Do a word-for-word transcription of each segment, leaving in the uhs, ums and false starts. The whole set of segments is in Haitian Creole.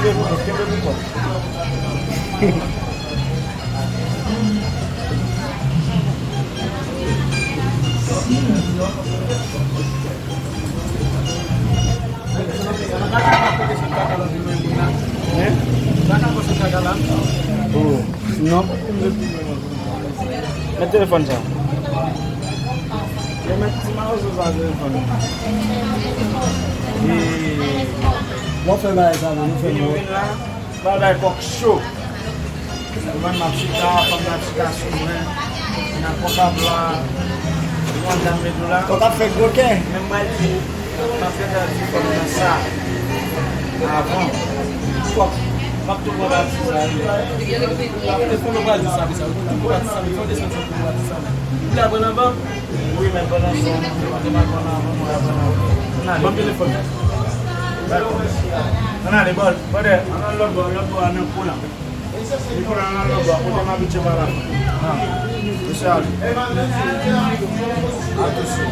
Kenbe pou kò. Hein? Oh, non. Mete telefòn sa. Yo mete ti mawozo sa nan telefòn. Ee. W ap fè bagay sa, men nou fè nou. Vin la, bagay kòk cho. Mwen, m ap chita, fanm nan ap chita sou mwen. Nan kòkab la, ou konn sa m vle di w la. Kòkab fè gwo kè. Men m pral di, m ap gentan di fanm nan sa avan. Kòk, m ap tou pran pati sa wi. Fò nou pral di sa konsa, ou tou pran pati sa, fò desann sa pou pran pati sa. Ou la pran anba? Wi, men pandan sa, ou te mal pran anba, mwen la pran anba. Ban m telefòn. Ann ale, bòl, bòdè, ann al lòt bò, lòt bò a nan kou la. Li kou la nan lòt bò, kote m abitye pa la. Ah, mesye ale. Atousi.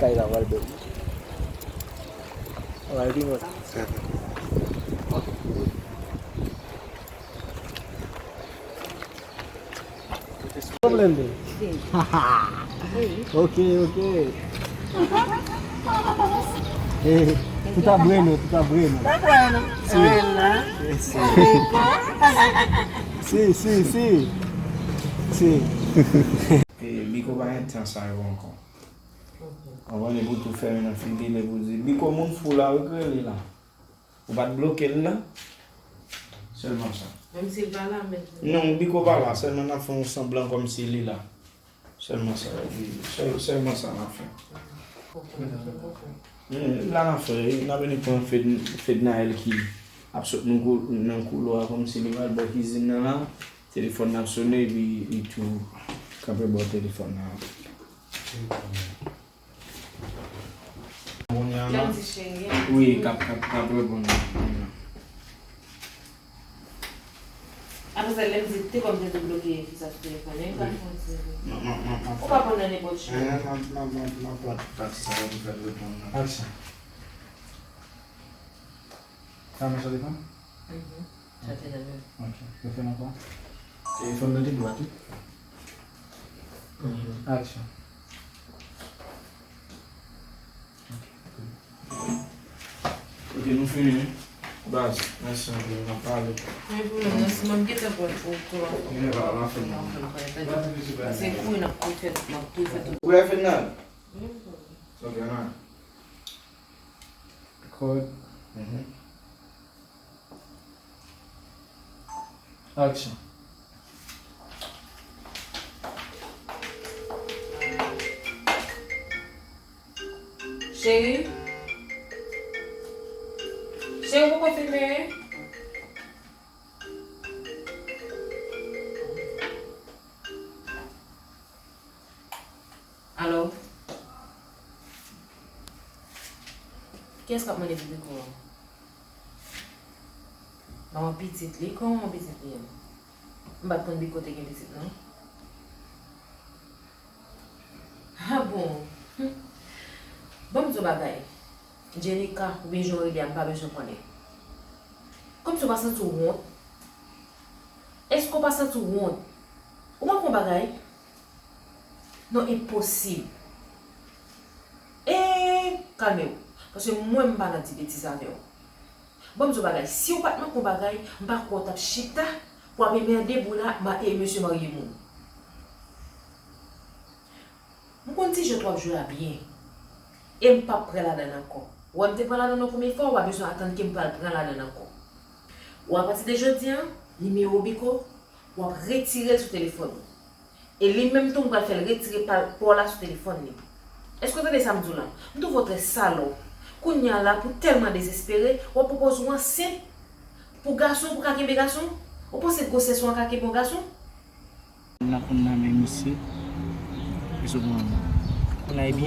Kay la pral bèl. Pral pi mwen. Pwoblèm de. Ok, ok. Eh, tout a breno, tout a breno. Si, si, si. Si. E Biko pa gen tan sa yo ankò. Konprann, epi w tou fèmen nan figi l, epi w di, "Biko, moun fou la, wi, k rele la." Ou pa t bloke l la? Sèlman sa. Menm si l pa la, men. Non, Biko pa la, sèlman n ap fè yon sanblan kòmsi li la. Sèlman sa, epi sèl, sèlman sa n ap fè. Hmm, la n ap fè, n ap vini pran Fed-, Fednaelle ki ap sot nan kou-, nan koulwa kòmsi li pral bò kizin nan la. Telefòn nan ap sone, epi li tou kanpe bò telefòn nan. Kounye a la. Wi, k ap, k ap, k ap reponn mwen. Apre sa, lè m di te kòm te debloke fi sa sou telefòn, li pa fè yon ti. Ou pa konn nan nenpòt chan. M ap, m ap, m ap, m ap pran tout pati sa yo pou fè l reponn nan. Aksyon. Sa men sa depan? Mhm. Sa te nan men. Ok. Refè m ankò. Telefòn nan te dwat, wi. Mhm. Aksyon. Ok, nou fini, wi. Baz, mèsi anpil, n ap pale. Men pou mwen, mèsi, m ap gentan pran pou, pou. Mwen pa la fin. Se kou n ap tou fè, n ap tou fè tout. Ou wè Fednaelle? Ok, ann ale. Record. Mhm. Action. Cheri? Cheri, ou poko filme? Alo? Kiyès k ap mande pou Biko an? Manman pitit li? Kòman manman pitit li ye? M pa t konn Biko te gen pitit, non. Ah bon? Hum. Ban m di w bagay. Jenika, oubyen jan w rele a, m pa bezwen konnen. Kòmsi w pa santi w wont? Èske w pa santi w wont? Ou manke yon bagay? Non, enposib. E, kalme w. Paske mwen, m pa nan ti betiz avè w. Ban m di w bagay, si w pa t manke yon bagay, m pa kwè w t ap chita pou w ap enmède boul a ma-, e mesye marye moun. M konn ti jwèt w ap jwe a byen. E m p ap pran ladann ankò. Ou wè m te pran ladann yon premye fwa, ou pa bezwen atann ke m pral pran ladann ankò. Ou apati de jodi a, nimewo Biko, w ap retire l sou telefòn ou. E li menm tou, m pral fè l retire pa, pa w la sou telefòn li. Èske w tande sa m di w la? M twouve w trè salòp. Kounye a la, pou tèlman dezespere, w ap pwopoze w ansent pou gason, pou ka kenbe gason? Ou panse gwosès ou an ka kenbe yon gason? M nan konn nan men misye. Misye pran mwen. Kounye a, epi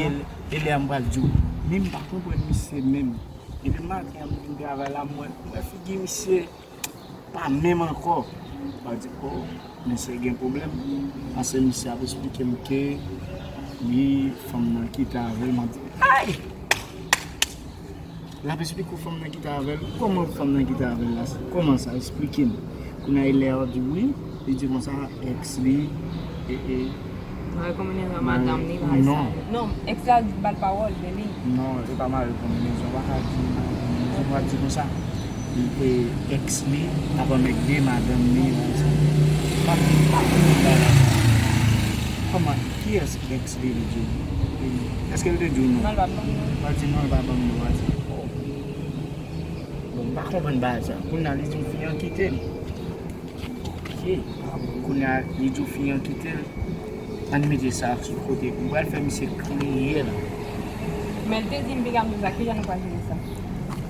e lè a m pral di w, men m pa konprann misye menm. Epi maten an, m vin travay la, m wè, m wè figi misye pa menm ankò. M di, o, mesye gen pwoblèm. Paske misye ap esplike m ke wi, fanm nan kite avè l. M ap di, ay! L ap esplike w fanm nan kite avè l. Kòman fanm nan kite avè l la? Kòman sa? Esplike m. Kounye a, e lè a w ap di wi, li di konsa, ex li, e, e, Mare konbinezon madanm li, bagay sa yo. Non, ex la ba l pawòl de li. Non, e pa mare konbinezon, w pa ka di mare konbinezon, w ap di konsa. Li te ex li ap anmègde madanm li, bagay sa yo. M ap di, pa konn bagay sa. Kòman, kiyès ex li, li di w? Èske l te di w non? Non, l pa ban m non. W ap di non, l pa ban m non, w ap di, o. Bon, m pa konprann bagay sa. Kounye a, li di w fi an kite l. Ok. Kounye a, li di w fi an kite l. Ann mete sa sou kote. M pral fè misye kriye la. Men l te di m piga m di w sa, kijan nou pral jere sa?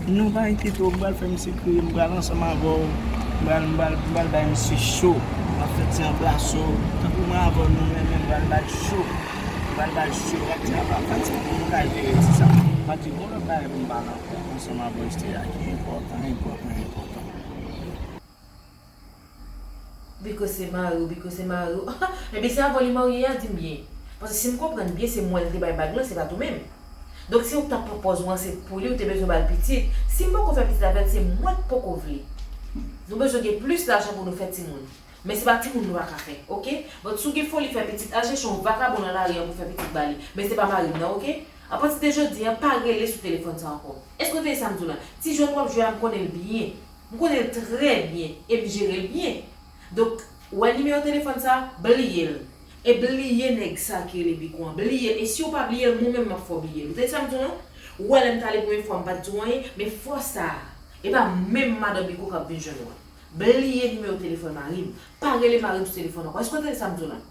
Nou pa enkyete w, m pral fè misye kriye, m pral ansanm avè w. M pral, m pral, m pral bay misye cho. M ap fè ti anbrase w. Tankou mwen avè w, nou renmen, m pral ba l cho. M pral ba l cho. W ap di, apa, fè ti pou nou ka jere ti sa. M ap di, gon lòt bagay pou m pale ankò ansanm avè w, Estela, ki enpòtan, enpòtan, enpòtan. Biko se mari w, Biko se mari w. Ebyen se avan li marye a, di m byen. Paske si m konprann byen, se mwen l te bay bag lan, se pa t ou menm. Donk si w t ap pran pòz ou ansent pou li, ou te bezwen ba l pitit. Si m poko fè pitit avè l, se mwen k poko vle. Nou bezwen gen plis lajan pou nou fè timoun. Men se pa timoun nou pa ka fè, oke? But si w gen foli fè pitit, al chèche yon vakabon nan lari an pou fè pitit ba li. Men se pa mari m nan, oke? Apati de jodi a, pa rele sou telefòn sa ankò. Èske w tande sa m di w la? Ti jwèt w ap jwe a, m konnen l byen. M konnen l trè byen e m jere l byen. Donk, ou wè nimewo telefòn sa, bliye l. E bliye nèg sa ki rele Biko an. Bliye l. E si w pa bliye l, mwen menm m ap fè w bliye l. Ou tande sa m di w lan? Ou wè lè m t ale premye fwa, m pa t di w anyen, men fwa sa a, e pa menm madan Biko k ap vin jwenn ou an. Bliye nimewo telefòn mari m. Pa rele mari m sou telefòn ankò. Èske w tande sa m di w lan?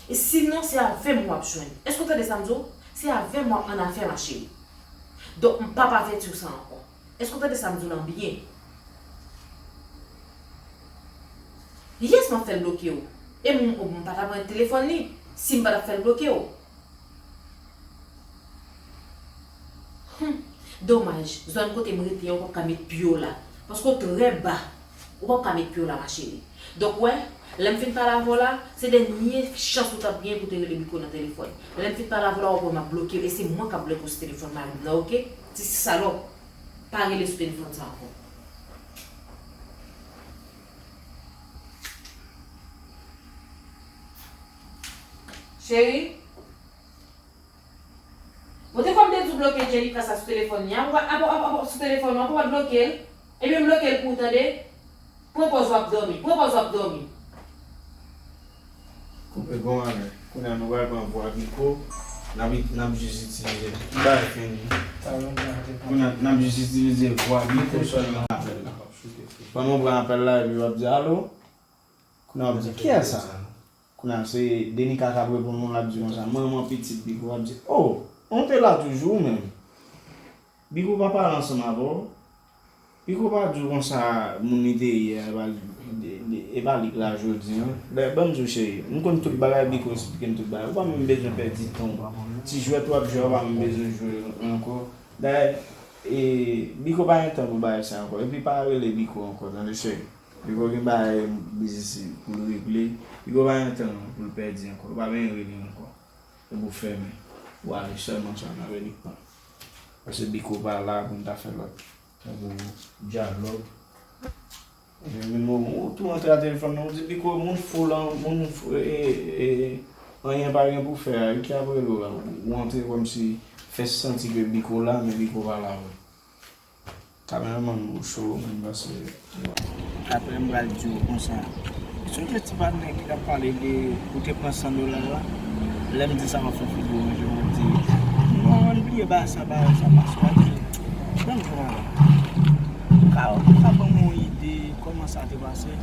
E sinon, se avè m w ap jwenn. Èske w tande sa m di w? Se avè m w ap annafè, ma chérie. Donk, m p ap avèti w sa ankò. Èske w tande sa m di w lan byen? Yes, m ap fè l bloke w. E m, m pa t ap pran telefòn li si m pa t ap fè l bloke w. Hum, domaj, zòn kote m rete an, ou p ap ka met pye w la. Paske w trè ba. Ou p ap ka met pye w la, ma chérie. Donk, w wè, lè m fin pale avè w la, se dènye chans ou t ap genyen pou te rele Biko nan telefòn. Lè m fin pale avè w la, w ap wè m ap bloke w, e se mwen k ap bloke w sou telefòn mari m nan, oke? Ti salòp, pa rele sou telefòn sa ankò. Cheri? Bon, te fò m te di w bloke Angelica sa sou telefòn li a, ap, ap, ap, ap, sou telefòn ou an, pou w pa t bloke l. Ebyen, m bloke l pou ou, tande. Pran pòz w ap dòmi, pran pòz w ap dòmi. Koupe gon anlè. Kounye a nou pral pran vwa Biko, n ap, n ap jis itilize. Bay fini. Kounye a n ap jis itilize vwa Biko sèlman nan apèl la. Pandan w pran apèl la, epi w ap di, alo? Kounye a w ap di, kiyès sa? Kounye a se Denica k ap reponn ou, l ap di konsa, manman pitit Biko, w ap di, o, ou te la toujou ou menm? Biko pa pale ansanm avè w? Biko pa di w konsa moun li te ye a, e pa li, e pa li k la jodi an. Dayè, ban m di w cheri, m konn tout bagay, Biko esplike m tout bagay. Ou pa menm bezwen pèdi tan w. Ti jwèt w ap jwe a, ou pa menm bezwen jwe l ankò. Dayè, e, Biko pa gen tan pou bagay sa ankò. Epi pa rele Biko ankò, tande cheri. Biko gen bagay biznis pou l regle. Biko pa gen tan pou l pèdi ankò. Ou pa bezwen rele l ankò. E pou fèmen. Ou ale sèlman sa nan reliktan. Paske Biko pa la pou n ta fè lòt. Tankou dyalòg. Epi menm ou, ou tou antre a telefòn nan, ou di Biko, moun fou lan, moun fou, e, e, anyen pa gen pou fè a, ki ap rele w la? Ou antre kòmsi fè santi ke Biko la, men Biko pa la vre. Kameramann ou cho, mwen panse. Apre m pral di w konsa. Sonje ti patnè ki t ap pale de ou te pran san dola la? Lè m di sa, w ap fè figi w ranje, w ap di, non, ann bliye bagay sa, bagay sa, paske w ap di, ban m jwe avè w. Ou ka, ou ka ban m yon ide kòman sa te pase?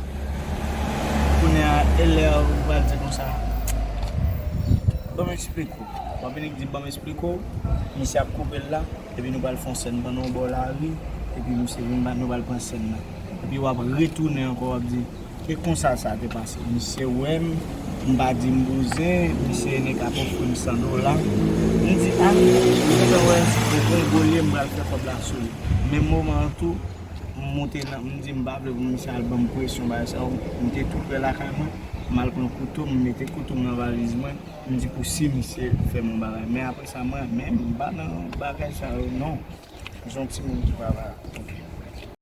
Kounye a, e lè ou pral di konsa, ban m eksplike w. W ap vin di, ban m eksplike w, misye ap koupe l la. Epi nou pral fè yon sèn pandan yon bò lari, epi misye vin ba nou pral pran sèn nan. Epi w ap retounen ankò, w ap di, E konsa sa te pase. Misye wè m, m pa di m bouzen, misye ene k ap ofri m san dola. M di, a, misye te wè, se yon gwo lye, m pral fè kòb la sou li. Menm moman an tou, m monte nan, m di m pa vle pou misye al ban m presyon bagay sa yo. M te tou prè lakay mwen, m al pran kouto, m mete kouto m nan valiz mwen, m di pou si misye fè m yon bagay. Men apre sa, mwen menm, m pa nan bagay sa yo, non. M se yon timoun ki pa va.